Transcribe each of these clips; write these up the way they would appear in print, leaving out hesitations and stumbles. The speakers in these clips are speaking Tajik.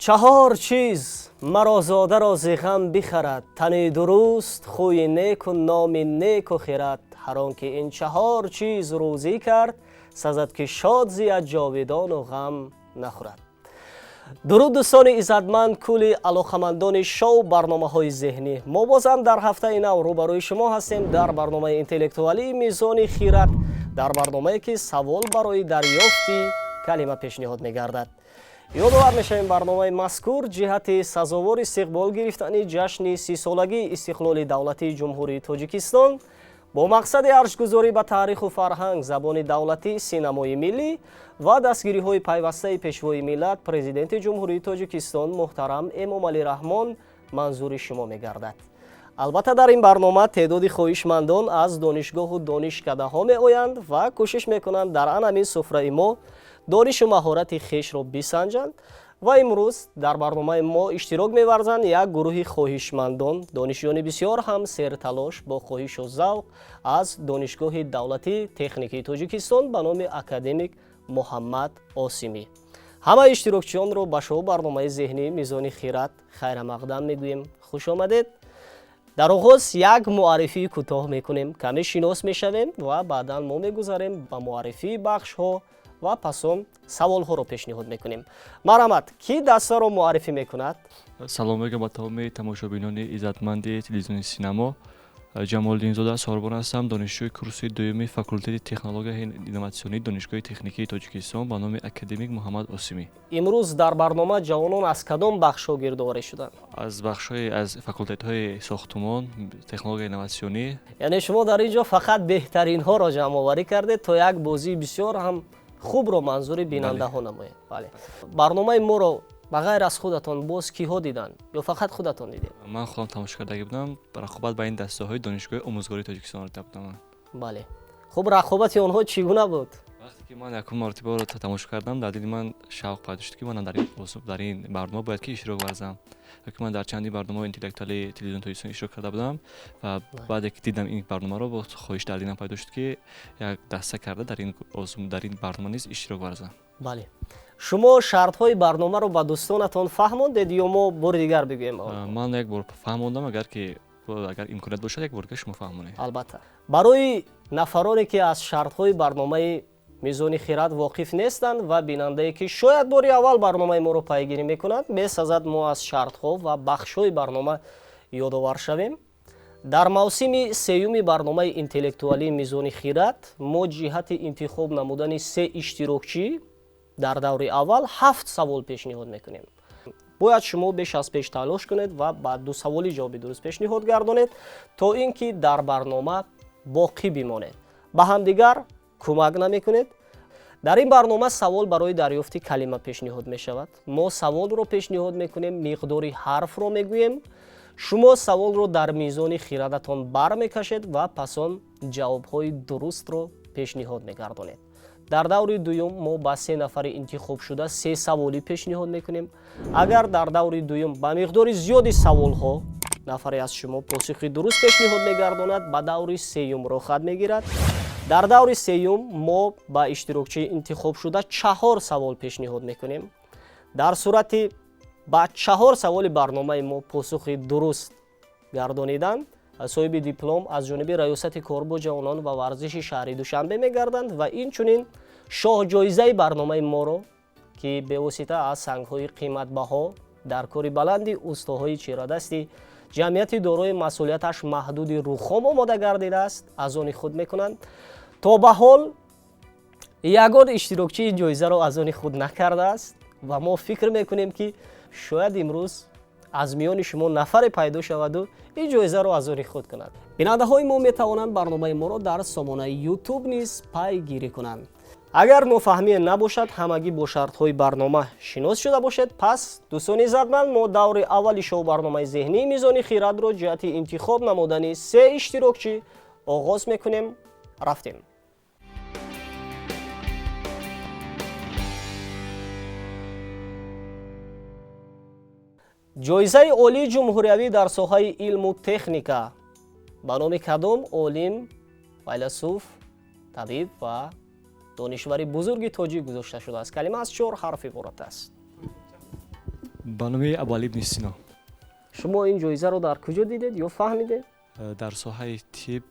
Чаҳор чиз маро зодаро зи ғам бихарад: тани дуруст, хӯи неку номи неку хирад. Ҳар он ки ин чаҳор чиз рӯзӣ кард, сазад ки шод зияд ҷовидону ғам нахӯрад. Дуруд, дӯстони иззатманд, кулли алоқамандони шоу барномаҳои зеҳнӣ. Мо бозам дар ҳафтаи нав рӯбарӯи шумо ҳастем дар барномаи интеллектуалии «Мизони хирад», дар барномае ки савол барои дарёфти калима пешниҳод мегардад. Ёдовар мешавем, барномаи мазкур ҷиҳати сазовор истиқбол гирифтани ҷашни 30-солагии истиқлоли давлатии Ҷумҳурии Тоҷикистон бо мақсади арҷгузорӣ ба таъриху фарҳанг, забони давлатӣ, синамои миллӣ ва дастгириҳои пайвастаи Пешвои миллат, Президенти Ҷумҳурии Тоҷикистон муҳтарам Эмомалӣ Раҳмон манзури шумо мегардад. Албатта, дар ин барнома теъдоди хоҳишмандон аз донишгоҳу донишкадаҳо меоянд ва кӯшиш мекунанд дар ан ҳамин суфраи мо донишу маҳорати хешро бисанҷанд. Ва имрӯз дар барномаи мо иштирок меварзанд як гурӯҳи хоҳишмандон, донишҷӯёни бисёр ҳам серталош, бо хоҳишу завқ аз Донишгоҳи давлатии техникии Тоҷикистон ба номи академик Муҳаммад Осимӣ. Ҳамаи иштирокчиёнро ба шоу барномаи зеҳнии «Мизони хират» хайрамақдам мегӯем. Хуш омадед! Дар оғоз як муаррифии кӯтоҳ мекунем, каме шинос мешавем ва баъдан мо мегузарем ба муаррифии бахшҳо ва пас он саволҳоро пешниҳод мекунем. Марҳамат, кӣ дастаро муаррифӣ мекунад? Салом мегӯям ба тамоми тамошобинони иззатманди телевизиони Синамо. Ҷамолиддинзода Сорбон ҳастам, донишҷӯи курси дуюми факултети технологияи инноватсионии Донишгоҳи техникии Тоҷикистон ба номи академик Муҳаммад Осимӣ. Имрӯз дар барнома ҷавонон аз кадом бахшҳо гирдоварӣ шуданд? Аз бахшҳои, аз факултетҳои сохтумон, технологияи инноватсионӣ. Яъне шумо дар ин ҷо фақат беҳтаринҳоро ҷамъоварӣ кардед, то як бозии бисёр ҳам хубро манзури бинандаҳо намоед. Бале, барномаи моро ба ғайр аз худатон боз киҳо диданд ё фақат худатон дидед? Ман худам тамошо кардагӣ будам. Рақобат байни дастаҳои Донишгоҳи омӯзгории Тоҷикистонро дида будам. Бале, хуб, рақобати онҳо чӣ гуна буд? Вақте ки ман якум маротибаро тамошо кардам, дар дили ман шавқ пайдо шуд, ки ман дар ин барнома бояд ки иштирок варзам, ки ман дар чандин барномаҳои интеллектуалии телевизиони Тоҷикистон иштирок карда будам. Ва баъде ки дидам ин барномаро, бо хоҳиш дар дилам пайдо шуд, ки як даста карда дар ин барнома низ иштирок варзам. Бале, шумо шартҳои барномаро ба дӯстонатон фаҳмондед ё мо бори дигар бигӯем? Ман як бор фаҳмондам, агар имконият бошад, як бор дигар шумо фаҳмонед. Албатта, барои нафароне ки аз шартҳои барномаи «Мизони хирад» воқиф нестанд ва бинандае ки шояд бори аввал барномаи моро пайгирӣ мекунад, месазад мо аз шартҳо ва бахшҳои барнома ёдовар шавем. Дар мавсими сеюми барномаи интеллектуалии «Мизони хирад» мо ҷиҳати интихоб намудани се иштирокчӣ дар даври аввал ҳафт савол пешниҳод мекунем. Бояд шумо беш аз пеш талош кунед ва ба ду саволи ҷавоби дуруст пешниҳод гардонед, то ин ки дар барнома боқӣ бимонед. Ба ҳамдигар кӯмак намекунед. Дар ин барнома савол барои дарёфти калима пешниҳод мешавад. Мо саволро пешниҳод мекунем, миқдори ҳарфро мегӯем, шумо саволро дар мизони хирадатон бармекашед ва пас он ҷавобҳои дурустро пешниҳод мегардонед. Дар даври дуюм мо ба се нафари интихобшуда се саволӣ пешниҳод мекунем. Агар дар даври дуюм ба миқдори зиёди саволҳо нафаре аз шумо посухи дуруст пешниҳод мегардонад, ба даври сеюм роҳхат мегирад. Дар даври сеюм мо ба иштирокчии интихобшуда чаҳор савол пешниҳод мекунем. Дар сурати ба чаҳор саволи барномаи мо посухи дуруст гардонидан, соҳиби диплом аз ҷониби Раёсати кор бо ҷавонон ва варзиши шаҳри Душанбе мегарданд ва инчунин шоҳҷоизаи барномаи моро, ки бевосита аз сангҳои қиматбаҳо дар кори баланди устоҳои чирадасти ҷамъияти дорои масъулияташ маҳдуди «Рухом» омода гардидааст, аз они худ мекунанд. То ба ҳол ягон иштирокчии ин ҷоизаро аз они худ накардааст ва мо фикр мекунем, ки шояд имрӯз аз миёни шумо нафаре пайдо шаваду ин ҷоизаро аз они худ кунад. Бинандаҳои мо метавонанд барномаи моро дар сомонаи Ютуб низ пайгирӣ кунанд. Агар нофаҳмие набошад, ҳамагӣ бо шартҳои барнома шинос шуда бошед, пас, дӯстони иззатманд, мо даври аввали шоу барномаи зеҳнии «Мизони хирадро» ҷиҳати интихоб намудани се иштирокчӣ оғоз мекунем. Рафтем! Ҷоизаи олии ҷумҳуриявӣ дар соҳаи илму техника ба номи кадом олим, файласуф, табиб ва донишвари бузурги тоҷик гузошта шудааст? Калима аз чор ҳарф иборат аст. Ба номи Абуалӣ ибни Сино. Шумо ин ҷоизаро дар куҷо дидед ё фаҳмидед? Дар соҳаи тиб,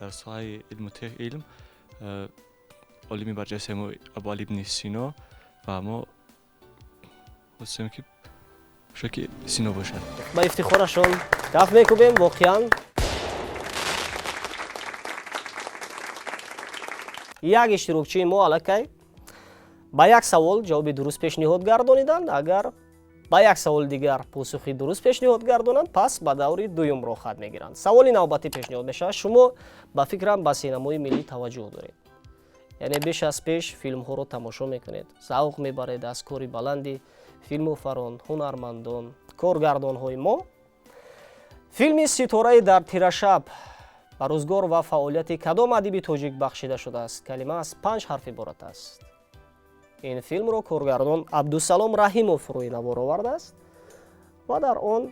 дар соҳаи илму илм олими барҷастаи мо Абуалӣ ибни Сино ва мо хостем ки шояд ки Сино бошад. Ба ифтихорашон каф мекӯбем. Воқеан як иштирокчии мо аллакай ба як савол ҷавоби дуруст пешниҳод гардониданд. Агар ба як саволи дигар посухи дуруст пешниҳод гардонанд, пас ба даври дуюм роҳхат мегиранд. Саволи навбатӣ пешниҳод мешавад. Шумо ба фикрам ба синамои миллӣ таваҷҷӯҳ доред, яъне беш аз пеш филмҳоро тамошо мекунед, завқ мебаред аз кори баланди филмофарон, ҳунармандон, коргардонҳои мо. Филми «Ситораи дар тирашаб» ба рӯзгор ва фаъолияти кадом адиби тоҷик бахшида шудааст? Калима аз 5 ҳарф иборат аст. Ин филмро коргардон Абдусалом Раҳимов рӯи навор овардааст ва дар он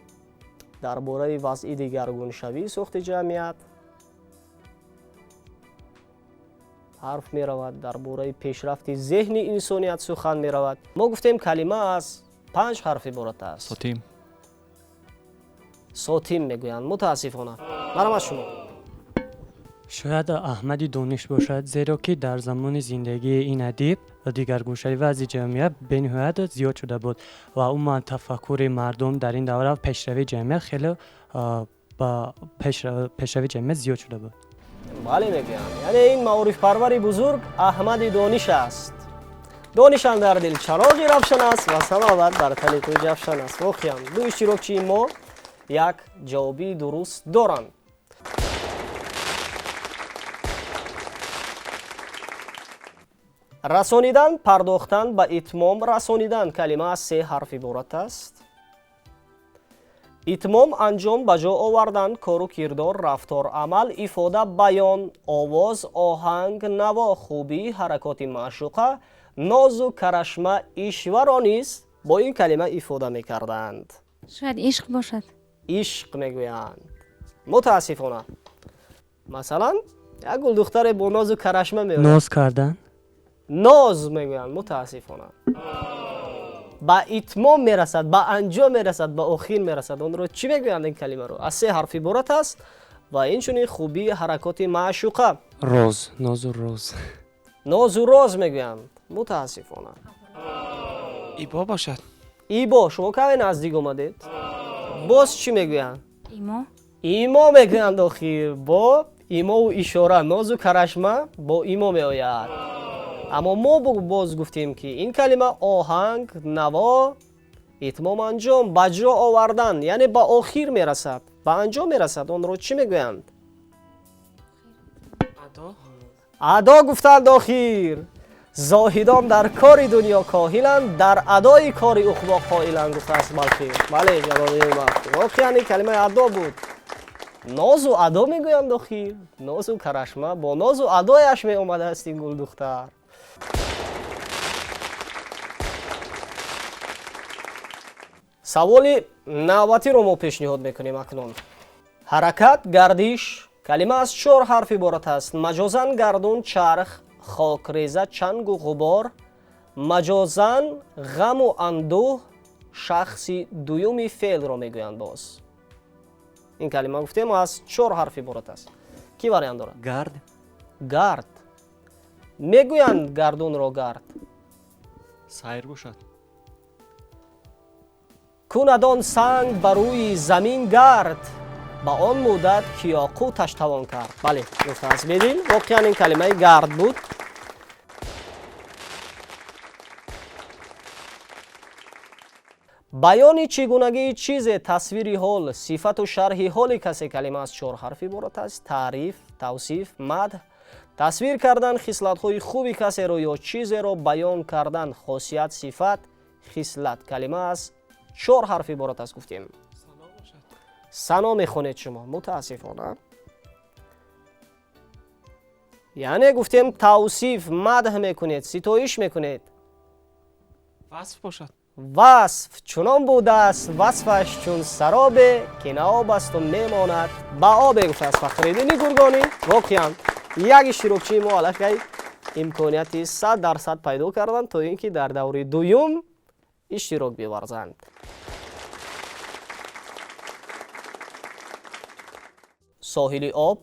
дар бораи вазъи дигаргуншавии сохти ҷамъият ҳарф меравад, дар бораи пешрафти зеҳни инсоният сухан меравад. Мо гуфтем, калима аз 5 ҳарф иборат аст. Сотим. Сотим мегӯянд. Мутаассифона. Марҳамат, шумо. Шояд Аҳмади Дониш бошад, зеро ки дар замони зиндагии ин адиб дигаргуншавии вазъи ҷамъият бениҳоят зиёд шуда буд ва умуман тафаккури мардум дар ин давра, пешравии ҷамъият хеле ба пешравии ҷамъият зиёд шуда буд. Бале, мегӯянд, яъне ин маорифпарвари бузург Аҳмади Дониш аст. Дониш андар дил чароғи равшан аст ва самават бар тани ту ҷавшан аст. Воқеан ду иштирокчии мо як ҷавоби дуруст доранд. Расонидан, пардохтан, ба итмом расонидан. Калима аз се ҳарф иборат аст. Итмом, анҷом, ба ҷо овардан, кору кирдор, рафтор, амал, ифода, баён, овоз, оҳанг, наво, хубӣ, ҳаракоти маъшуқа, нозу карашма, ишваро низ бо ин калима ифода мекарданд. Шояд ишқ бошад. Ишқ мегӯянд. Мутаассифона. Масалан, як гулдухтаре бо нозу карашма меояд. Ноз кардан. Ноз мегӯянд. Мутаассифона. Ба итмом мерасад, ба анҷом мерасад, ба охир мерасад. Онро чӣ мегӯянд ин калимаро? Аз се ҳарф иборат аст ва инчунин хубии ҳаракоти маъшуқа. Роз, нозу роз. Нозу роз мегӯянд. Мутаассифона. Ибо бошад. Ибо. Шумо каме наздик омадед. Боз чӣ мегӯянд? Имо. Имо мегӯянд. Охир бо имову ишора, нозу карашма бо имо меояд. Аммо мо боз гуфтем, ки ин калима оҳанг, наво, итмом, анҷом, ба ҷо овардан, яъне ба охир мерасад, ба анҷом мерасад. Онро чӣ мегӯянд? Адо. Адо гуфтанд. Охир зоҳидон дар кори дунё коҳиланд, дар адои кори уқбо қоиланд, гуфтааст Балхӣ. Бале, Ҷалолиддин Балхӣ. Воқеан ин калимаи адо буд. Нозу адо мегӯянд. Охир нозу карашма, бо нозу адояш меомадааст ин гулдухтар. Саволи навбатиро мо пешниҳод мекунем акнун. Ҳаракат, гардиш. Калима аз чор ҳарф иборат аст. Маҷозан гардун, чарх, хокреза, чангу ғубор, маҷозан ғаму андӯҳ, шахси дуюми феълро мегӯянд. Боз ин калима, гуфтем, аз чор ҳарф иборат аст. Кӣ вариант дорад? Гард. Гард мегӯянд. Гардунро гард. Сайр бошад. Кунад он санг ба рӯи замин гард, ба он муддат ки ёқуташ тавон кард. Бале, гуфтааст Бедил. Воқеан ин калимаи гард буд. Баёни чӣ гунагии чизе, тасвири ҳол, сифату шарҳи ҳоли касе. Калима аз чор ҳарф иборат аст. Таъриф, тавсиф, мадҳ, тасвир кардан хислатҳои хуби касеро ё чизеро баён кардан, хосият, сифат, хислат. Калима аз чор ҳарф иборат аст, гуфтем. Сано мехонед шумо. Мутаассифона. Яъне гуфтем, тавсиф, мадҳ мекунед, ситоиш мекунед. Васф бошад. Васф. Чунон будааст васфаш, чун саробе, ки на об асту мемонад ба обе, гуфтааст Фахриддини Гургонӣ. Воқеан як иштирокчии мо аллакай имконияти 100% пайдо карданд, то ин ки дар даври дуюм Иштирок биварзанд. Соҳили об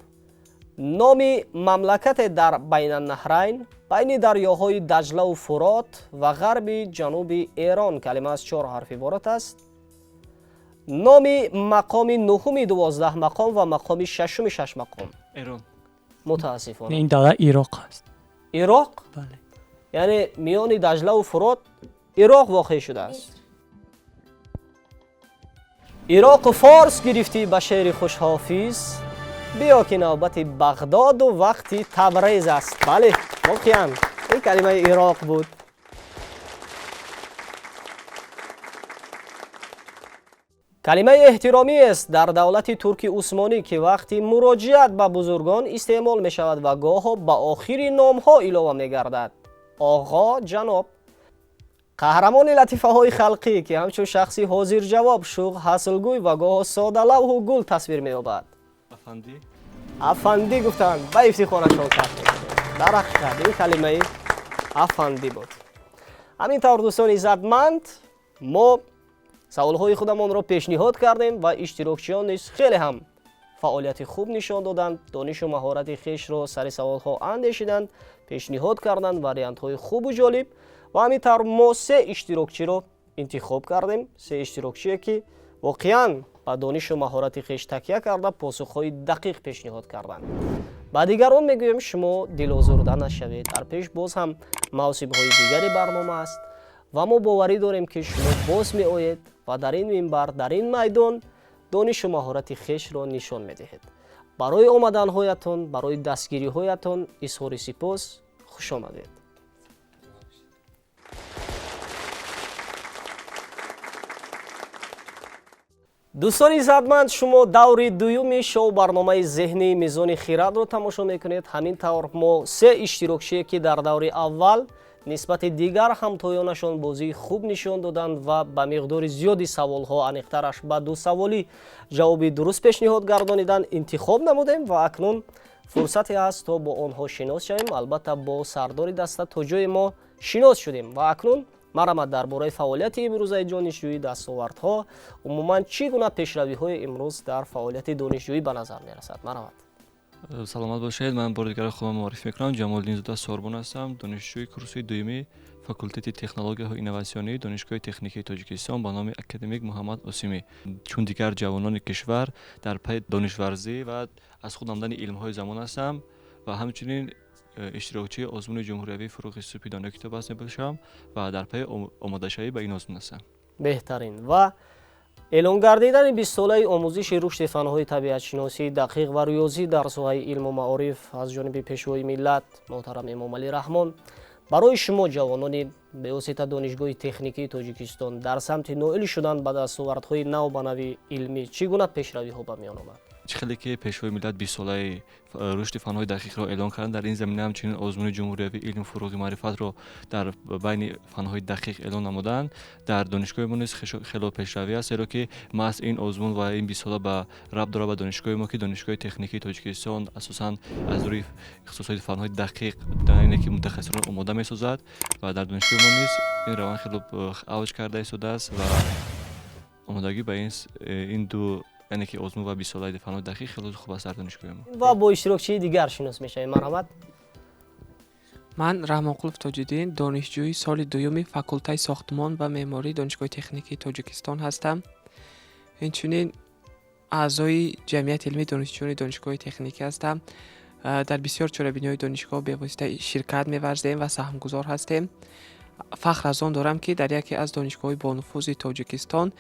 номи мамлакате дар Байнаннаҳрайн, байни дарёҳои Даҷлаву Фурот ва ғарби ҷануби Эрон. Калима аз чор ҳарф иборат аст. Номи мақоми нуҳуми 12 мақом ва мақоми шашуми шаш мақом. Эрон. Мутаассифона. Ин давлат Ироқ аст. Ироқ? Бале. Яъне миёни Даҷлаву Фурот Ироқ воқеъ шудааст. Ироқу Форс гирифтӣ ба шеъри Хушҳофиз, биё ки навбати Бағдоду вақти Табрез аст. Бале, воқеан ин калимаи Ироқ буд. Калимаи эҳтиромӣ аст дар давлати Турки Усмонӣ, ки вақти муроҷиат ба бузургон истеъмол мешавад ва гоҳо ба охири номҳо илова мегардад. Оғо, ҷаноб. Қаҳрамони латифаҳои халқӣ, ки ҳамчун шахси ҳозирҷавоб, шуғ, ҳаслгӯй ва гоҳо содалавҳу гул тасвир меёбад. Афандӣ. Афандӣ гуфтанд, ба ифтихорашон кард. Дар ҳақиқат ин калимаи афандӣ буд. Ҳамин тавр, дӯстони иззатманд, мо саволҳои худамонро пешниҳод кардем ва иштирокчиён низ хеле ҳам фаъолияти хуб нишон доданд, донишу маҳорати хешро сари саволҳо андешиданд, пешниҳод карданд вариантҳои хубу ҷолиб ва ҳамин тавр мо се иштирокчиро интихоб кардем. Се иштирокчие, ки воқеан ба донишу маҳорати хеш такя карда посухҳои дақиқ пешниҳод карданд. Ба дигарон мегӯем, шумо дилозурда нашавед, дар пеш боз ҳам мавсимҳои дигари барнома аст ва мо боварӣ дорем, ки шумо боз меоед ва дар ин минбар, дар ин майдон донишу маҳорати хешро нишон медиҳед. Барои омаданҳоятон, барои дастгириҳоятон изҳори сипос. Хуш омадед. Дӯстони иззатманд, шумо даври дуюми шоу барномаи зеҳнии Мизони хирадро тамошо мекунед. Ҳамин тавр мо се иштирокчие, ки дар даври аввал нисбати дигар ҳамтоёнашон бозии хуб нишон доданд ва ба миқдори зиёди саволҳо, аниқтараш ба ду саволӣ ҷавоби дуруст пешниҳод гардониданд, интихоб намудем ва акнун фурсате ҳаст, то бо онҳо шинос шавем. Албатта, бо сардори даста то ҷое мо шинос шудем ва акнун марҳамат, дар бораи фаъолияти имрӯзаи донишҷӯӣ, дастовардҳо, умуман чӣ гуна пешравиҳои имрӯз дар фаъолияти донишҷӯӣ ба назар мерасад. Марҳамат. Саломат бошед. Ман бори дигар худам муаррифӣ мекунам. Ҷамолиддинзода Сорбон ҳастам, донишҷӯи курси дуюми факултети технологияҳои инноватсионии Донишгоҳи техникии Тоҷикистон ба номи академик Муҳаммад Осимӣ. Чун дигар ҷавонони кишвар дар пайи донишварзӣ ва аз худ намудани илмҳои замон ҳастам ва ҳамчунин иштирокчии озмуни ҷумҳуриявии Фурӯғи субҳи донои китоб аст мебошам ва дар пайи омодашавӣ ба ин озмун ҳастам. Беҳтарин. Ва эълон гардидани бистсолаи омӯзиши рушди фанҳои табиатшиносӣ, дақиқ ва риёзӣ дар соҳаи илму маориф аз ҷониби Пешвои миллат муҳтарам Эмомалӣ Раҳмон барои шумо, ҷавонони бевосита Донишгоҳи техникии Тоҷикистон, дар самти ноил шудан ба дастовардҳои навбанави илмӣ чӣ гуна пешравиҳо ба миён омад? Чӣ хеле ки Пешвои миллат бистсолаи рушди фанҳои дақиқро эълон карданд, дар ин замина ҳамчунин озмуни ҷумҳуриявии илму фурӯғи маърифатро дар байни фанҳои дақиқ эълон намуданд. Дар донишгоҳи мо низ хело пешравӣ аст, зеро ки маҳз ин озмун ва ин бистсола ба рабт дорад ба донишгоҳи мо, ки Донишгоҳи техникии Тоҷикистон асосан аз рӯи ихтисосҳои фанҳои дақиқ, ине ки мутахассисонро омода месозад ва дар донишгоҳи мо низ ин раванд хело авҷ карда истодааст ва омодагӣ ба ин ду, яъне ки озмун ва бистсолаи фанҳои дақиқ, хело хуб аст дар донишгоҳи мо. Ва бо иштирокчии дигар шинос мешавем. Марҳамат. Ман Раҳмонқулов Тоҷиддин, донишҷӯи соли дуюми факултаи сохтмон ва меъмории Донишгоҳи техникии Тоҷикистон ҳастам. Инчунин аъзои ҷамъияти илмии донишҷӯёни Донишгоҳи техникӣ ҳастам. Дар бисёр чорабиниҳои донишгоҳ бевосита ширкат меварзем ва саҳмгузор ҳастем. Фахр аз он дорам, ки дар яке аз донишгоҳҳои бонуфузи Тоҷикистон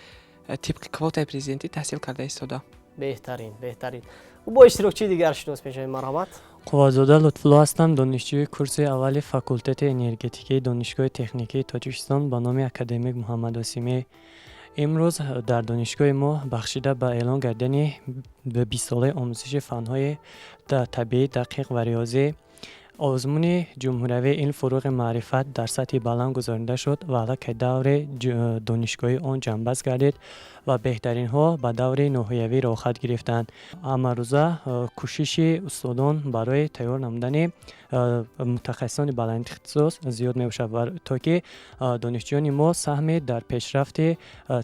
тибқи квотаи президентӣ таҳсил карда истодаам. Беҳтарин, беҳтарин. Бо иштирокчии дигар шинос мешавем. Марҳамат. Қувватзода Лутфулло ҳастам, донишҷӯи курси аввали факултети энергетикии Донишгоҳи техникии Тоҷикистон ба номи академик Муҳаммад Осимӣ. Имрӯз дар донишгоҳи мо бахшида ба эълон гардидани бистсолаи омӯзиши фанҳои табиӣ, дақиқ ва риёзӣ Озмуни ҷумҳуриявии илм фурӯғи маърифат дар сатҳи баланд гузаронида шуд ва аллакай даври донишгоҳии он ҷамъбаст гардид ва беҳтаринҳо ба даври ноҳиявӣ роҳхат гирифтанд. Ҳамарӯза кӯшиши устодон барои тайёр намудани мутахассисони баландихтисос зиёд мебошад, то ки донишҷӯёни мо саҳме дар пешрафти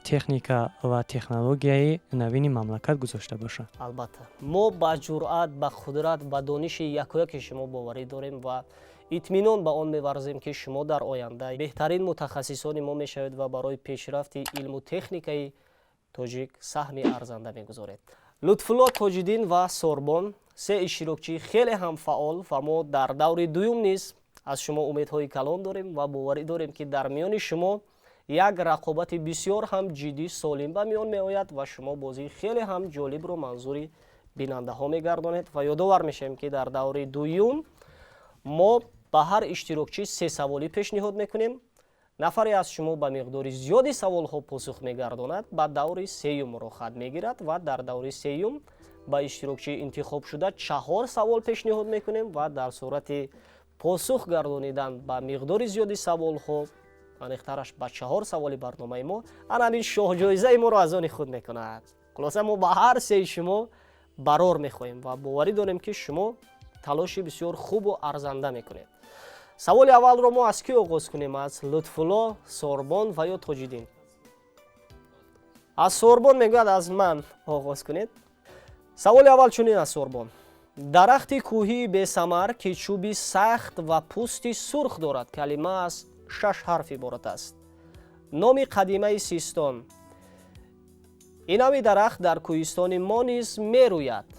техника ва технологияи навини мамлакат гузошта бошанд. Албатта, мо ба ҷуръат, ба қудрат, ба дониши якояки шумо боварӣ дорем ва итминон ба он меварзем, ки шумо дар оянда беҳтарин мутахассисони мо мешавед ва барои пешрафти илму техникаи тоҷик саҳми арзанда мегузоред. Лутфулло, Тоҷиддин ва Сорбон, се иштирокчии хеле ҳам фаъол, ва мо дар даври дуюм низ аз шумо умедҳои калон дорем ва боварӣ дорем, ки дар миёни шумо як рақобати бисёр ҳам ҷиддӣ, солим ба миён меояд ва шумо бозии хеле ҳам ҷолибро манзури бинандаҳо мегардонед. Ва ёдовар мешавем, ки дар даври дуюм мо ба ҳар иштирокчӣ се саволӣ пешниҳод мекунем. Нафаре аз шумо ба миқдори зиёди саволҳо посух мегардонад, ба даври сеюм роҳхат мегирад ва дар даври сеюм ба иштирокчии интихобшуда 4 савол пешниҳод мекунем ва дар сурати посух гардонидан ба миқдори зиёди саволҳо, аниқтараш ба 4 саволи барномаи мо, ана ҳамин шоҳҷоизаи моро аз они худ мекунад. Хулоса, мо ба ҳар сеи шумо барор мехоҳем ва боварӣ дорем, ки шумо талоши бисёр хубу арзанда мекунед. Саволи аввалро мо аз кӣ оғоз кунем? Аз Лутфулло, Сорбон ва ё Тоҷиддин? Аз Сорбон мегӯяд, аз ман оғоз кунед. Саволи аввал чунин аст, Сорбон. Дарахти кӯҳии бесамар, ки чӯби сахт ва пӯсти сурх дорад, калима аз 6 ҳарф иборат аст. Номи қадимаи Систон. Ин нави дарахт дар кӯҳистони мо низ мерӯяд.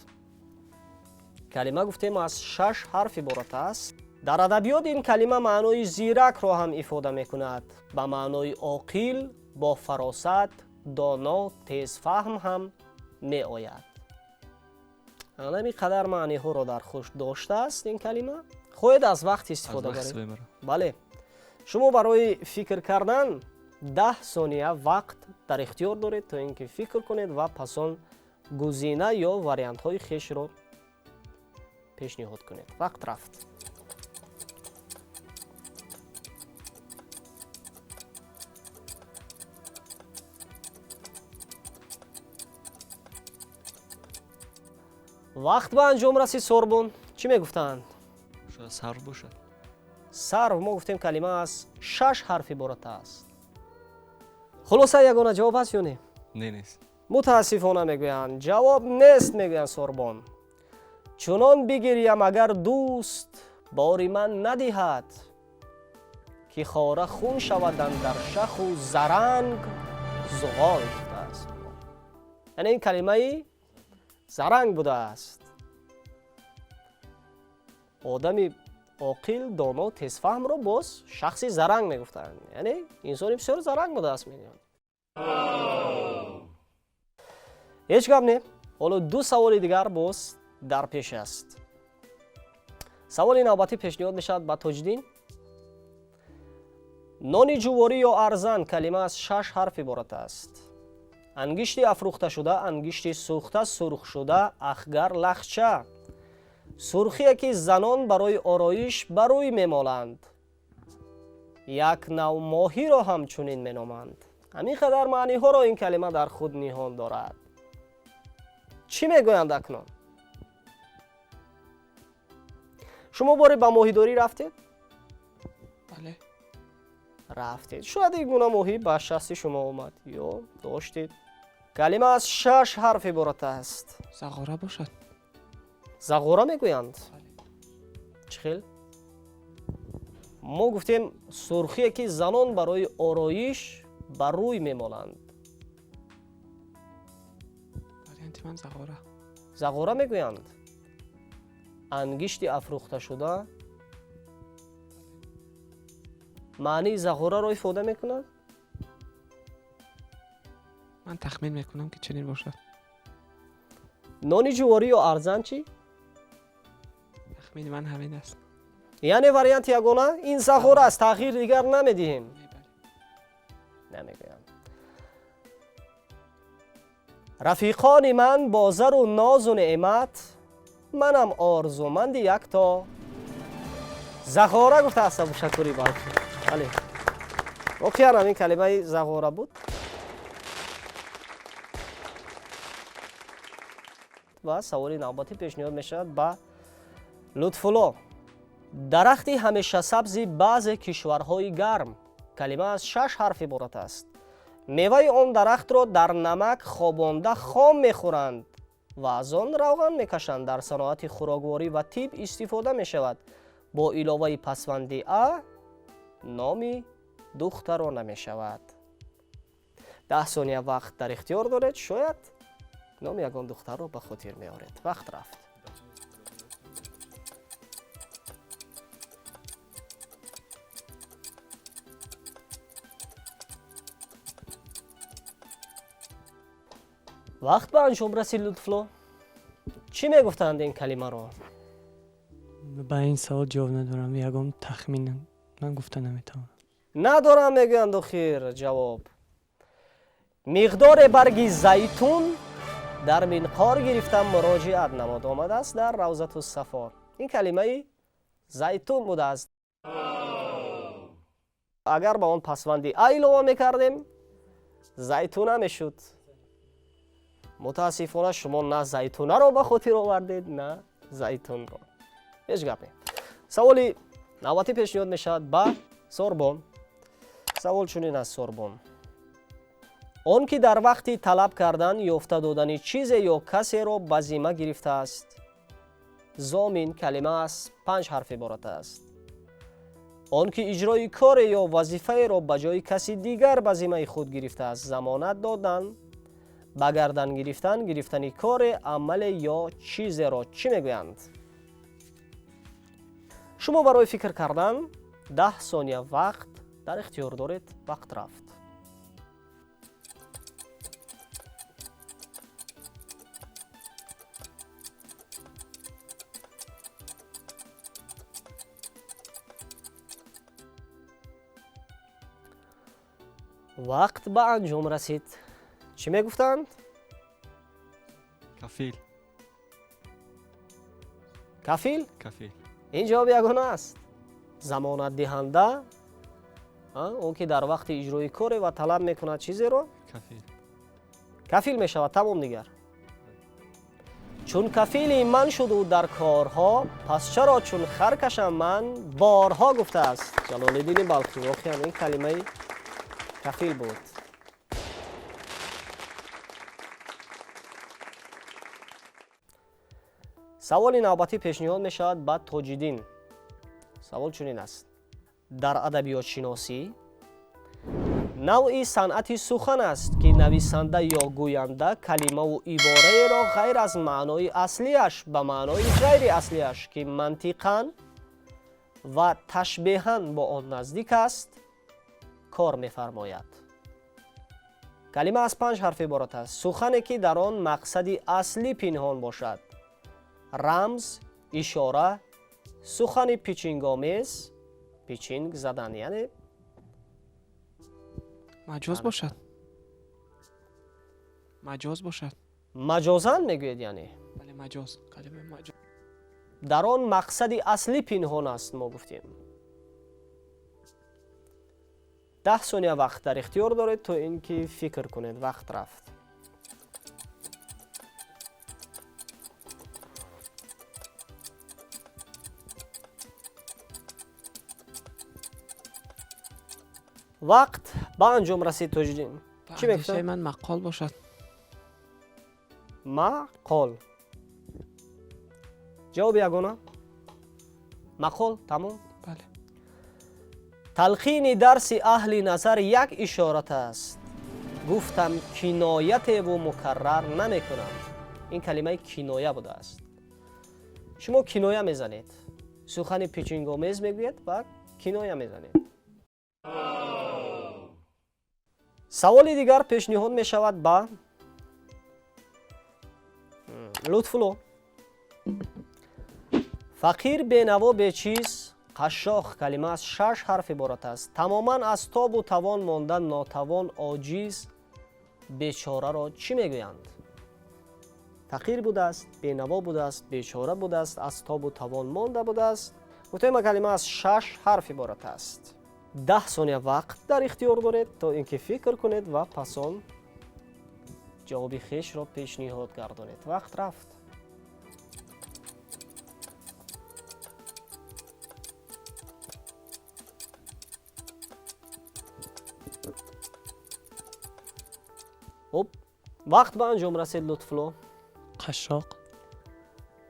Калима гуфтем аз 6 ҳарф иборат аст. Дар адабиёт ин калима маънои зиракро ҳам ифода мекунад. Ба маънои оқил, бо фаросат, доно, тезфаҳм ҳам меояд. Ҳамин қадар маъниҳоро дар худ доштааст ин калима. Хоҳед аз вақт истифода баред? Бале. Шумо барои фикр кардан 10 сония вақт дар ихтиёр доред, то ин ки фикр кунед ва пас он гузина ё вариантҳои хешро пешниҳод кунед. Вақт рафт. Вақт ба анҷом расид, Сорбон. Чӣ мегуфтанд? Шояд сарв бошад. Сарв, мо гуфтем калима аз 6 ҳарф иборат аст. Хулоса, ягона ҷавоб ҳаст ё не? Не, нест. Мутаассифона мегӯянд, ҷавоб нест, мегӯянд Сорбон. Чунон бигирям, агар дӯст бори ман надиҳад, ки хора хун шавад андар шаху заранг зуғол гуфтааст. Яъне ин калимаи заранг будааст. Одами оқил, доно, тезфаҳмро боз шахси заранг мегуфтанд. Яъне инсони бисёр заранг будааст, мегӯянд. Ҳеҷ гап не. Ҳоло 2 саволи дигар боз дар пеш аст. Саволи навбатӣ пешниҳод мешавад ба Тоҷиддин. Нони ҷуворӣ ё арзан, калима аз 6 ҳарф иборат аст. Ангишти афрӯхташуда, ангишти сӯхта, сурхшуда, ахгар, лахча. Сурхие, ки занон барои ороиш ба рӯй мемоланд. Як нав моҳиро ҳамчунин меноманд. Ҳамин қадар маъниҳоро ин калима дар худ ниҳон дорад. Чӣ мегӯянд акнун? Шумо боре ба моҳидорӣ рафтед? Бале. Рафтед. Шояд ин гуна моҳӣ ба шасти шумо омад ё доштед. Калима аз 6 ҳарф иборат аст. Зағора бошад. Зағора мегӯянд? Бале. Чӣ хел? Мо гуфтем сурхие, ки занон барои ороиш ба рӯй мемоланд. Варианти ман зағора. Зағора мегӯянд? Ангишти афрӯхташуда маънии зағораро ифода мекунад? Ман тахмин мекунам, ки чунин бошад. Нони ҷуворӣ ё арзан чӣ? Тахмини ман ҳамин аст. Яъне варианти ягона ин зағора аст, тағйир дигар намедиҳем. Намегӯям. Рафиқони ман бо зару нозу неъмат, манам орзуманди якто Зағора гуфтааст Абушакури Балхӣ. Бале, воқеан ҳам ин калимаи зағора буд. Ва саволи навбатӣ пешниҳод мешавад ба Лутфулло. Дарахти ҳамешасабзи баъзе кишварҳои гарм. Калима аз 6 ҳарф иборат аст. Меваи он дарахтро дар намак хобонда хом мехӯранд ва аз он равған мекашанд. Дар саноати хӯрокворӣ ва тиб истифода мешавад. Бо иловаи пасванди а номи духтарона мешавад. 10 сония вақт дар ихтиёр доред, шояд номи ягон духтарро ба хотир меоред. Вақт рафт. Вақт ба анҷом расид. Лутфулло, чӣ мегуфтанд ин калимаро? Ба ин савол ҷавоб надорам, ягон тахмин ман гуфта наметавонам. Надорам мегӯянд охир ҷавоб. Миқдоре барги зайтун дар минқор гирифта муроҷиат намуд. Омадааст дар Равзату Сафо. Ин калимаи зайтун будааст. Агар ба он пасванди а илова мекардем, зайтуна мешуд. Мутаассифона шумо на зайтунаро ба хотир овардед, на зайтунро. Ҳеҷ гап не. Саволи навбатӣ пешниҳод мешавад ба Сорбон. Савол чунин аст, Сорбон. Он ки дар вақти талаб кардан ёфта додани чизе ё касеро ба зимма гирифтааст. Зомин калима аз 5 ҳарф иборат аст. Он ки иҷрои коре ё вазифаеро ба ҷои каси дигар ба зиммаи худ гирифтааст. Замонат додан, ба гардан гирифтан, гирифтани коре, амале ё чизеро чӣ мегӯянд? Шумо барои фикр кардан 10 сония вақт дар ихтиёр доред. Вақт рафт. Вақт ба анҷом расид. Чӣ мегуфтанд? Кафил. Кафил? Кафил. Ин ҷавоб ягона аст. Замонатдиҳанда, он ки дар вақти иҷрои коре ва талаб мекунад чизеро? Кафил. Кафил мешавад, тамом дигар. Чун кафили ман шуду дар корҳо, пас чаро чун хар кашам ман борҳо, гуфтааст Ҷалолиддини Балхӣ. Воқеан ин калимаи кафил буд. Саволи навбатӣ пешниҳод мешавад ба Тоҷиддин. Савол чунин аст. Дар адабиётшиносӣ навъи санъати сухан аст, ки нависанда ё гӯянда калимаву ибораеро ғайр аз маънои аслиаш ба маънои ғайри аслиаш, ки мантиқан ва ташбеҳан бо он наздик аст, кор мефармояд. Калима аз 5 ҳарф иборат аст. Сухане ки дар он мақсади аслӣ пинҳон бошад. Рамз, ишора, сухани пичингомез, пичинг задан, яъне маҷоз бошад. Маҷоз бошад. Маҷозан мегӯед, яъне? Бале, маҷоз. Калимаи маҷоз. Дар он мақсади аслӣ пинҳон аст, мо гуфтем. 10 сония вақт дар ихтиёр доред, то ин ки фикр кунед. Вақт рафт. Вақт ба анҷом расид, Тоҷиддин. Чӣ мегуфтам? Андешаи ман мақол бошад. Мақол. Ҷавоби ягона? Мақол, тамом? Бале. Талқини дарси аҳли назар як ишорат аст. Гуфтам киноятеву мукаррар намекунам. Ин калимаи киноя будааст. Шумо киноя мезанед. Сухани печингомез мегӯед ва киноя мезанед. Саволи дигар пешниҳод мешавад ба Лутфулло. Фақир бенаво бечиз, қашшоқ, калима аз 6 ҳарф иборат аст. Тамоман аз тобу тавон монда нотавон, оҷиз, бечораро чӣ мегӯянд? Фақир будааст, бенаво будааст, бечора будааст, аз тобу тавон монда будааст. Гуфтем, калима аз шаш ҳарф иборат аст. 10 сония вақт дар ихтиёр доред, то ин ки фикр кунед ва пас он ҷавоби хешро пешниҳод гардонед. Вақт рафт. Хуб, вақт ба анҷом расид, Лутфулло. Қашшоқ.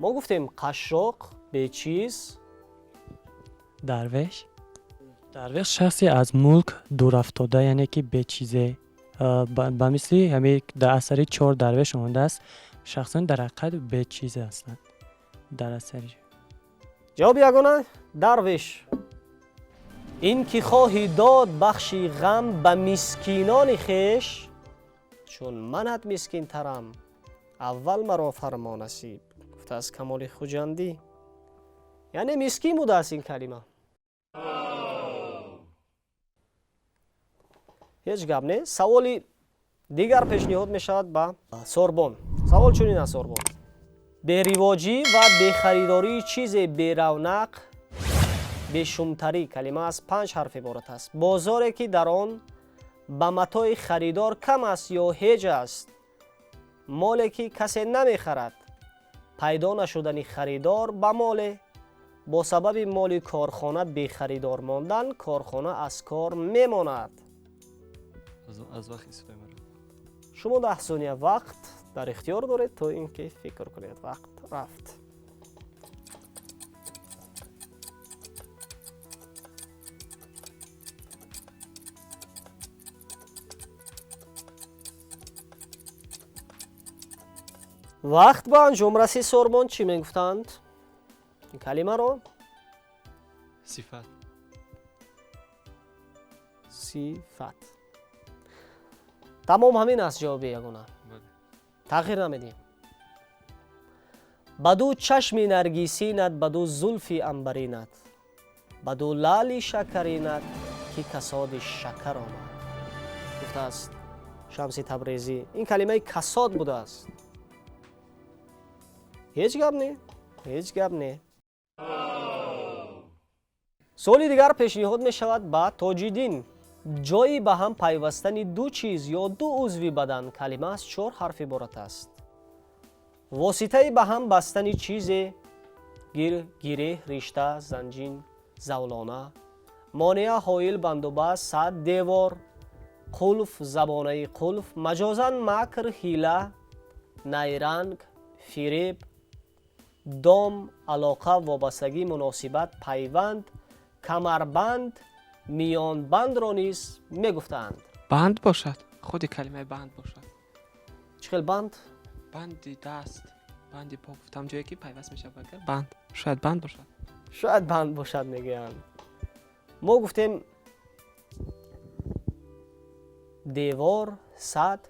Мо гуфтем қашшоқ, бечиз. Дарвеш. Дарвеш шахсе аз мулк дурафтода, яъне ки бечизе. Ба мисли ҳамин дар асари чор дарвеш омадааст, шахсон дар ҳақиқат бечиз ҳастанд дар асари. Ҷавоби ягона дарвеш. Ин ки хоҳӣ дод бахши ғам ба мискинони хеш, чун манат мискинтарам, аввал маро фармо насиб, гуфтааст Камоли Хуҷандӣ. Яъне мискин будааст ин калима. Ҳеҷ гап не. Саволи дигар пешниҳод мешавад ба Сорбон. Савол чунин аст, Сорбон: беривоҷӣ ва бехаридории чизе беравнақ, бешумтарӣ. Калима аз панҷ ҳарф иборат аст. Бозоре, ки дар он ба матои харидор кам аст ё ҳеҷ аст. Моле, ки касе намехарад. Пайдо нашудани харидор ба моле. Бо сабаби моли корхона бехаридор мондан, корхона аз кор мемонад. Аз вақт истифода мебарам. Шумо 10 сония вақт дар ихтиёр доред, то ин ки фикр кунед. Вақт рафт. Вақт ба анҷом расид. Сорбон, чӣ мегуфтанд ин калимаро? Сифат. Сифат. Тамом, ҳамин аст ҷавоби ягона? Бале. Тағйир намедиҳем. Ба ду чашми наргисинат, ба ду зулфи анбаринат, ба ду лаъли шакаринат, ки касоди шакар омад, гуфтааст Шамси Табрезӣ. Ин калимаи касод будааст. Ҳеҷ гап не, ҳеҷ гап не. Суоли дигар пешниҳод мешавад ба Тоҷиддин. Ҷойи ба ҳам пайвастани ду чиз ё ду узви бадан. Калима аз чор ҳарф иборат аст. Воситаи ба ҳам бастани чизе: гир, гиреҳ, ришта, занҷин, завлона. Монеа, ҳоил, бандубаст, сад, девор, қулф, забонаи қулф. Маҷозан макр, ҳила, найранг, фиреб. Дом, алоқа, вобастагӣ, муносибат, пайванд, камарбанд, миёнбандро низ мегуфтаанд. Банд бошад, худи калимаи банд бошад. Чӣ хел банд? Банди даст, банди по гуфтам, ҷое ки пайваст мешавад, банд. Шояд банд бошад. Шояд банд бошад, мегӯянд. Мо гуфтем девор, сад.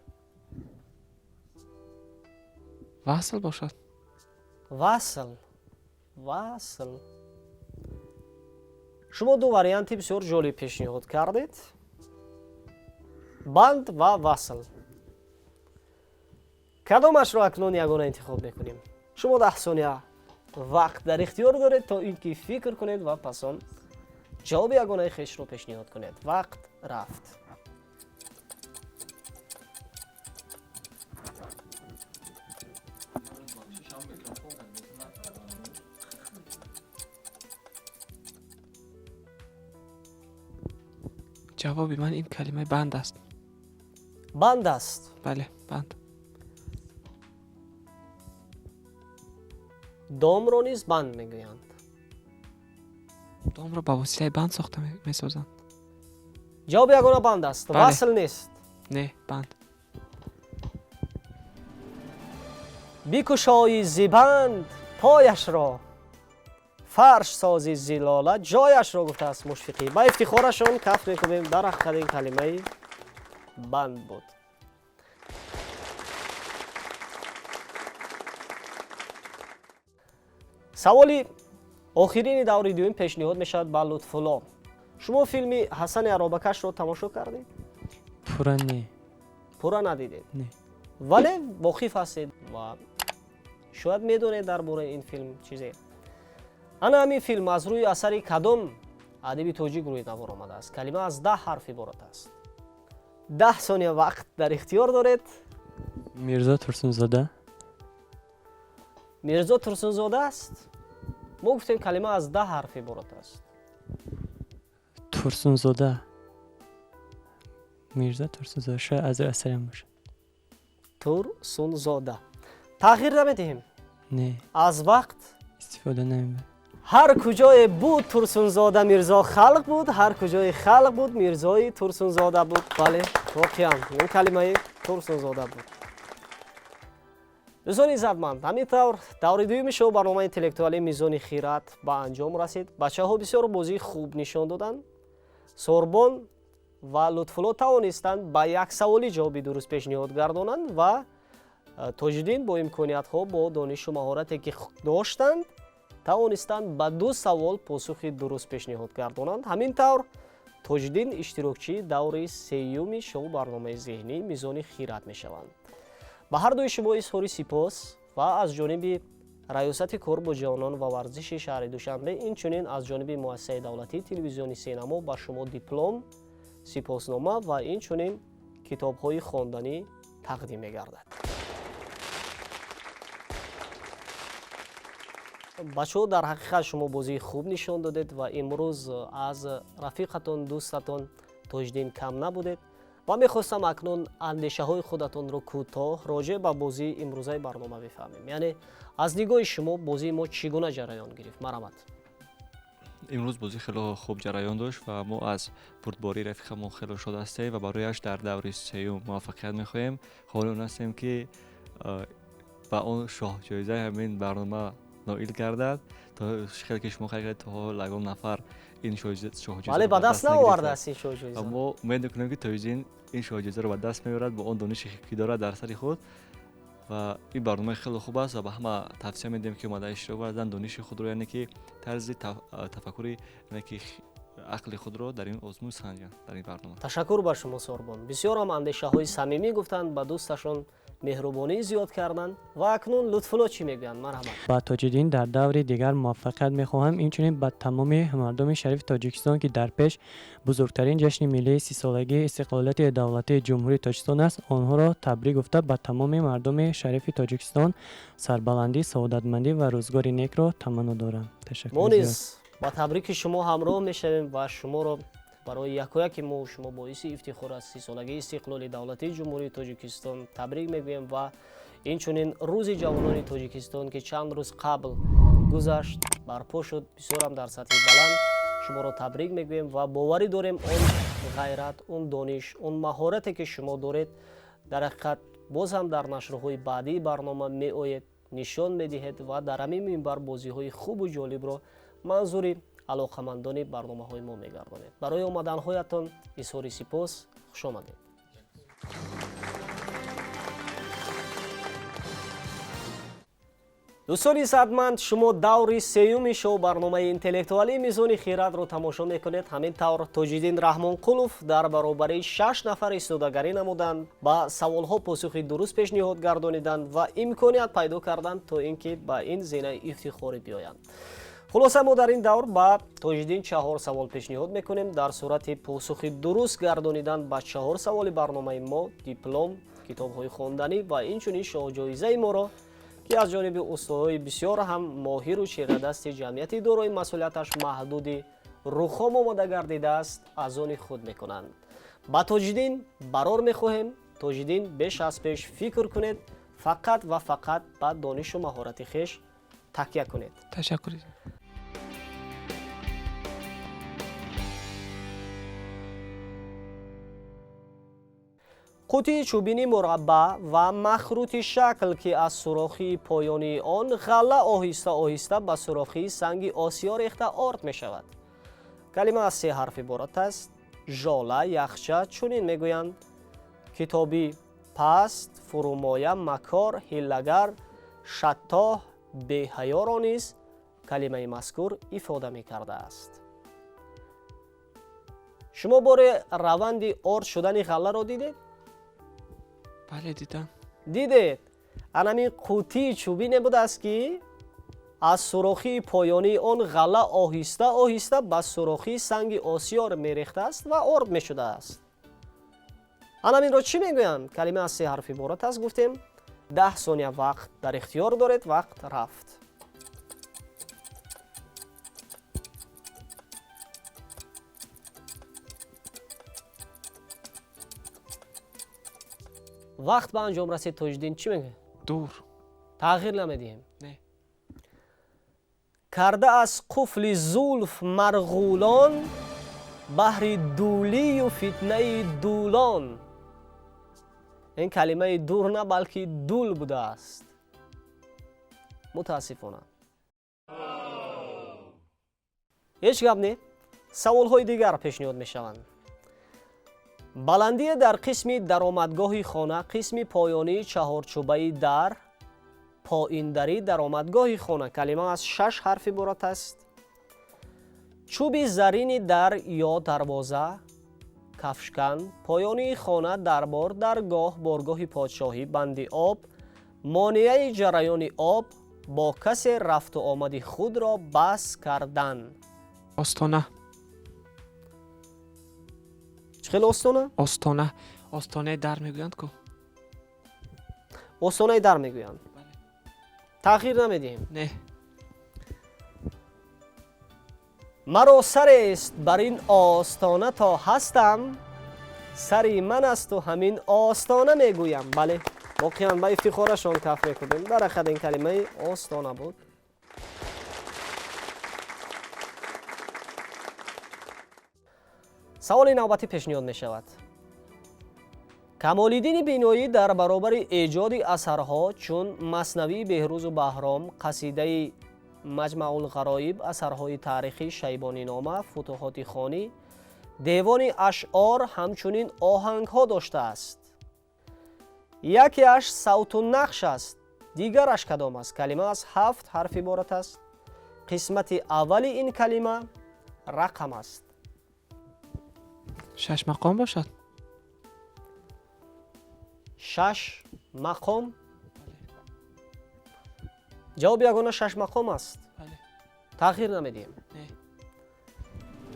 Васл бошад. Васл, васл. Шумо ду варианти бисёр ҷолиб пешниҳод кардед: банд ва васл. Кадомашро акнун ягона интихоб мекунем? Шумо 10 сония вақт дар ихтиёр доред, то ин ки фикр кунед ва пас он ҷавоби ягонаи хешро пешниҳод кунед. Вақт рафт. Ҷавоби ман ин калимаи банд аст. Банд аст? Бале, банд. Домро низ банд мегӯянд. Домро ба воситаи банд сохта месозанд. Ҷавоби ягона банд аст? Бале. Васл нест? Не, банд. Бикушои зибанд пояшро, фарш сози зилола ҷояшро, гуфтааст Мушфиқӣ. Ба ифтихорашон каф мекунем. Дар ҳақиқат ин калимаи банд буд. Саволи охирини даври дуюм пешниҳод мешавад ба Лутфулло. Шумо филми Ҳасани аробакашро тамошо кардед? Пурра не. Пурра надидед? Не. Вале воқиф ҳастед ва шояд медонед дар бораи ин филм чизе. Ана ҳамин филм аз рӯи асари кадом адиби тоҷик рӯи навор омадааст? Калима аз 10 ҳарф иборат аст. 10 сония вақт дар ихтиёр доред. Мирзо Турсунзода. Мирзо Турсунзода аст. Мо гуфтем, калима аз 10 ҳарф иборат аст. Турсунзода, Мирзо Турсунзода, шояд аз рӯи асарам бошад. Турсунзода. Тағйир намедиҳем? Не. Аз вақт истифода намебарем. Ҳар куҷое буд Турсунзода, Мирзо Халқ буд, ҳар куҷое Халқ буд, Мирзои Турсунзода буд. Бале, воқеан ин калимаи Турсунзода буд. Дӯстони иззатманд, ҳамин тавр даври дуюми шоу барномаи интеллектуалии «Мизони хират» ба анҷом расид. Бачаҳо бисёр бозии хуб нишон доданд. Сорбон ва Лутфулло тавонистанд ба як саволӣ ҷавоби дуруст пешниҳод гардонанд ва Тоҷиддин бо имкониятҳо, бо донишу маҳорате ки доштанд, тавонистанд ба ду савол посухи дуруст пешниҳод гардонанд. Ҳамин тавр Тоҷиддин иштирокчии даври сеюми шоу барномаи зеҳнӣ «Мизони хират» мешаванд. Ба ҳар дуи шумо изҳори сипос ва аз ҷониби Раёсати кор бо ҷавонон ва варзиши шаҳри Душанбе, инчунин аз ҷониби Муассисаи давлатии телевизиони Сенамо ба шумо диплом, сипоснома ва инчунин китобҳои хонданӣ тақдим мегардад. Бачаҳо, дар ҳақиқат шумо бозии хуб нишон додед ва имрӯз аз рафиқатон, дӯстатон Тоҷиддин кам набудед ва мехостам акнун андешаҳои худатонро кӯтоҳ роҷеъ ба бозии имрӯзаи барнома бифаҳмем. Яъне аз нигоҳи шумо бозии мо чӣ гуна ҷараён гирифт? Марҳамат. Имрӯз бозӣ хеле хуб ҷараён дошт ва мо аз бурдбории рафиқамон хеле шод ҳастем ва барояш дар даври сеюм муваффақият мехоҳем. Хоҳони он ҳастем, ки ба он шоҳҷоизаи ҳамин барнома ноил гардад. То хеле ки шумо қайд кардед, то ҳол ягон нафар ин шоҳҷоизаро бале, ба даст наовардааст ин шоҳҷоиза. Ва мо умед мекунем, ки Тоҷиддин ин шоҳҷоизаро ба даст меорад бо он донише, ки дорад дар сари худ. Ва ин барнома хеле хуб аст ва ба ҳама тавсия медиҳем, ки омада иштирок варзанд, дониши худро, яъне ки тарзи тафаккури, яъне ки ақли худро дар ин озмун санҷанд, дар ин барнома. Ташаккур ба шумо, Сорбон. Бисёрам андешаҳои самимӣ гуфтанд, ба дӯсташон меҳрубонӣ зиёд карданд. Ва акнун Лутфулло чӣ мегӯянд? Марҳамат. Ба Тоҷиддин дар даври дигар муваффақият мехоҳам, инчунин ба тамоми мардуми шарифи Тоҷикистон, ки дар пеш бузургтарин ҷашни миллии 30-солагии истиқлолияти давлатии Ҷумҳурии Тоҷикистон аст, онҳоро табрик гуфта, ба тамоми мардуми шарифи Тоҷикистон сарбаландӣ, саодатмандӣ ва рӯзгори некро таманно дорам. Ташаккур. Мо низ ба табрики шумо ҳамроҳ мешавем ва шуморо барои якояки мо шумо боиси ифтихор аст, 30-солагии истиқлоли давлатии Ҷумҳурии Тоҷикистон табрик мегӯем ва инчунин Рӯзи ҷавонони Тоҷикистон, ки чанд рӯз қабл гузашт, барпо шуд, бисёрам дар сатҳи баланд, шуморо табрик мегӯем ва боварӣ дорем, он ғайрат, он дониш, он маҳорате, ки шумо доред, дар ҳақиқат боз ҳам дар нашрҳои баъдии барнома меоед, нишон медиҳед ва дар ҳамин минбар бозиҳои хубу ҷолибро манзури алоқамандони барномаҳои мо мегардонед. Барои омаданҳоятон изҳори сипос. Хушомадед. Дӯстони иззатманд, шумо даври сеюми шоу барномаи интеллектуалии «Мизони хиратро» тамошо мекунед. Ҳамин тавр Тоҷиддин Раҳмонқулов дар баробари шаш нафар истодагарӣ намуданд, ба саволҳо посухи дуруст пешниҳод гардониданд ва имконият пайдо карданд, то ин ки ба ин зинаи ифтихорӣ биёянд. Хулоса, мо дар ин давр ба Тоҷиддин чаҳор савол пешниҳод мекунем. Дар сурати посухи дуруст гардонидан ба чаҳор саволи барномаи мо диплом, китобҳои хонданӣ ва инчунин шоҳҷоизаи моро, ки аз ҷониби устодҳои бисёр ҳам моҳиру чирадасти ҷамъияти дорои масъулияташ маҳдуди Рухом омода гардидааст, аз они худ мекунанд. Ба Тоҷиддин барор мехоҳем. Тоҷиддин, беш аз пеш фикр кунед, фақат ва фақат ба донишу маҳорати хеш такя кунед. Ташаккур. Қутии чӯбини мураббаъ ва махрути шакл, ки аз сурохии поёнии он ғалла оҳиста оҳиста ба сурохии санги осиё рехта орд мешавад. Калима аз се ҳарф иборат аст. Жола, яхча чунин мегӯянд. Китобӣ: паст, фурӯмоя, макор, ҳиллагар, шаттоҳ, беҳаёро низ калимаи мазкур ифода мекардааст. Шумо боре раванди орд шудани ғалларо дидед? Бале, дидам. Дидед? Анамин қутии чӯбине будааст, ки Аз сурохии поёнии он ғалла оҳиста оҳиста ба сурохии санги осиёр мерехтааст ва орд мешудааст. Анаминро чӣ мегӯянд? Калима аз се ҳарф иборат аст, гуфтем. 10 сония вақт дар ихтиёр доред, вақт рафт. Вақт ба анҷом расид. Тоҷиддин, чӣ мегӯяд? Дур. Тағйир намедиҳем? Не. Карда аз қуфли зулф марғулон, баҳри дулию фитнаи дулон. Ин калимаи дур на, балки дул будааст. Мутаассифона. Ҳеҷ гап не. Саволҳои дигар пешниҳод мешаванд. Баландие дар қисми даромадгоҳи хона, қисми поёнии чаҳорчӯбаи дар, поиндари даромадгоҳи хона. Калима аз шаш ҳарф иборат аст. Чӯби зарини дар ё дарвоза, кафшкан, поёнии хона, дарбор, даргоҳ, боргоҳи подшоҳӣ, банди об, монеаи ҷараёни об, бо касе рафту омади худро бас кардан. Остона. Чӣ хел остона? Остона. Остонаи дар мегӯянд ку? Остонаи дар мегӯянд. Тағйир намедиҳем? Не. Маро сарест бар ин остона то ҳастам, сари ман асту ҳамин остона мегӯям. Бале, воқеан ба ифтихорашон каф мекунем. Дар ҳақиқат ин калимаи остона буд. Саволи навбатӣ пешниҳод мешавад. Камолиддини Биноӣ дар баробари эҷоди асарҳо чун Маснавии Беҳрӯзу Баҳром, қасидаи Маҷмаулғароиб, асарҳои таърихӣ Шайбонинома, Футуҳоти Хонӣ, девони ашъор, ҳамчунин оҳангҳо доштааст. Якеаш савту нақш аст, дигараш кадом аст? Калима аз 7 ҳарф иборат аст. Қисмати аввали ин калима рақам аст. 6 мақом бошад? 6 мақом? Ҷавоби ягона 6 мақом аст. Тағйир намедиҳем. Не.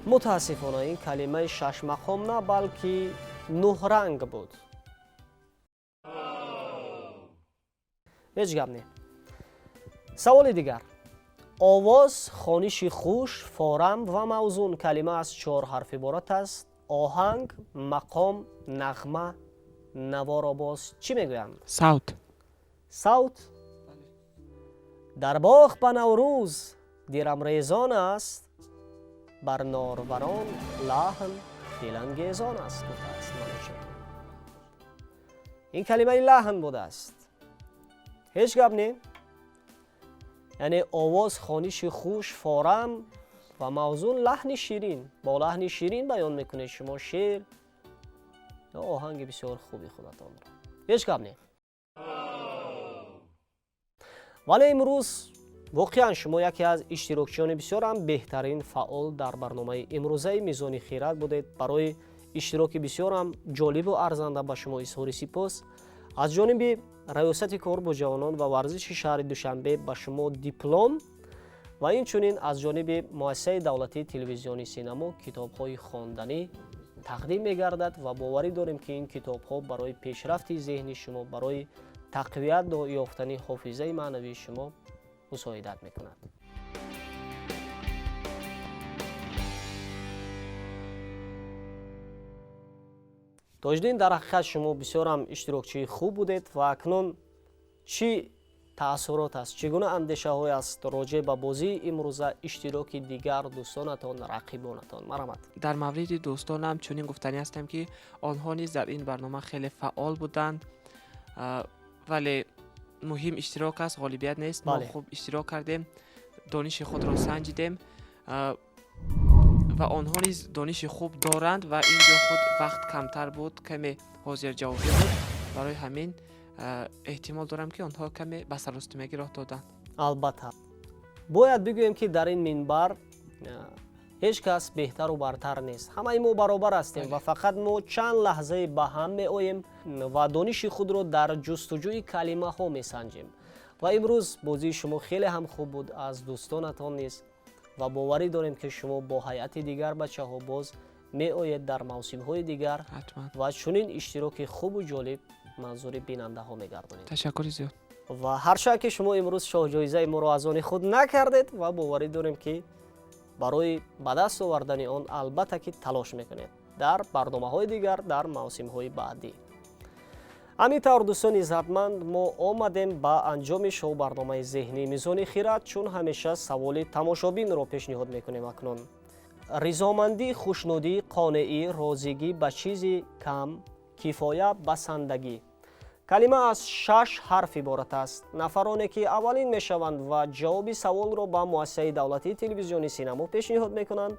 Мутаассифона ин калимаи 6 мақом на, балки нӯҳранг буд. Ҳеҷ гап не. Саволи дигар. Овоз, хониши хуш, форам ва мавзун. Калима аз 4 ҳарф иборат аст. Оҳанг, мақом, нағма, наворо боз чӣ мегӯянд? Савт. Савт? Дар боғ ба Наврӯз дирамрезон аст, бар норварон лаҳн дилангезон аст, гуфтааст Манучеҳр. Ин калимаи лаҳн будааст. Ҳеҷ гап не. Яъне овоз, хониши хуш, форам ва мавзун, лаҳни ширин. Бо лаҳни ширин баён мекунед шумо шеър ё оҳанги бисёр хуби худатонро. Ҳеҷ гап не. Вале имрӯз воқеан шумо яке аз иштирокчиёни бисёрам беҳтарин фаъол дар барномаи имрӯзаи Мизони хирад будед. Барои иштироки бисёрам ҷолибу арзанда ба шумо изҳори сипос. Аз ҷониби раёсати кор бо ҷавонон ва варзиши шаҳри Душанбе ба шумо диплом ва инчунин аз ҷониби муассисаи давлатии телевизиони синамо китобҳои хонданӣ тақдим мегардад ва боварӣ дорем, ки ин китобҳо барои пешрафти зеҳни шумо, барои тақвият ёфтани ҳофизаи маънавии шумо мусоидат мекунад. Тоҷиддин, дар ҳақиқат шумо бисёрам иштирокчии хуб будед ва акнун чӣ таассурот аст, чӣ гуна андешаҳое аст роҷеъ ба бозии имрӯза, иштироки дигар дӯстонатон, рақибонатон? Марҳамат. Дар мавриди дӯстонам чунин гуфтанӣ ҳастам, ки онҳо низ дар ин барнома хеле фаъол буданд, вале муҳим иштирок аст, ғолибият нест. Мо хуб иштирок кардем, дониши худро санҷидем, ва онҳо низ дониши хуб доранд ва ин ҷо худ вақт камтар буд, каме ҳозирҷавобӣ буд. Барои ҳамин эҳтимол дорам, ки онҳо каме ба саростимагӣ роҳ доданд. Албатта, бояд бигӯем, ки дар ин минбар ҳеҷ кас беҳтару бартар нест. Ҳамаи мо баробар ҳастем ва фақат мо чанд лаҳзае ба ҳам меоем ва дониши худро дар ҷустуҷӯи калимаҳо месанҷем. Ва имрӯз бозии шумо хеле ҳам хуб буд, аз дӯстонатон низ, ва боварӣ дорем, ки шумо бо ҳайати дигар бачаҳо боз меоед дар мавсимҳои дигар. Ҳатман. Ва чунин иштироки хубу ҷолиб манзури бинандаҳо мегардонед. Ташаккури зиёд. Ва ҳарчанд ки шумо имрӯз шоҳҷоизаи моро аз они худ накардед, ва боварӣ дорем, ки барои ба даст овардани он албатта ки талош мекунед дар барномаҳои дигар, дар мавсимҳои баъдӣ. Ҳамин тавр, дӯстони иззатманд, мо омадем ба анҷоми шоу-барномаи зеҳнии «Мизони хирад». Чун ҳамеша, саволи тамошобинро пешниҳод мекунем акнун. Ризомандӣ, хушнудӣ, қонеӣ, розигӣ ба чизи кам, кифоя, басандагӣ. Калима аз шаш ҳарф иборат аст. Нафароне ки аввалин мешаванд ва ҷавоби саволро ба муассисаи давлатии телевизиони «Синамо» пешниҳод мекунанд,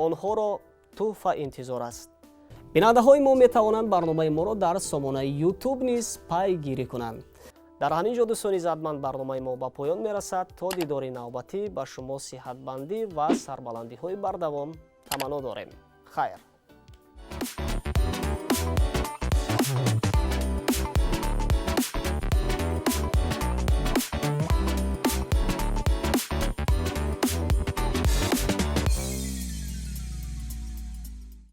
онҳоро тӯҳфа интизор аст. Бинандаҳои мо метавонанд барномаи моро дар сомонаи Ютуб низ пайгирӣ кунанд. Дар ҳамин ҷо, дӯстони иззатманд, барномаи мо ба поён мерасад. То дидори навбатӣ ба шумо сиҳатбандӣ ва сарбаландиҳои бардавом таманно дорем. Хайр.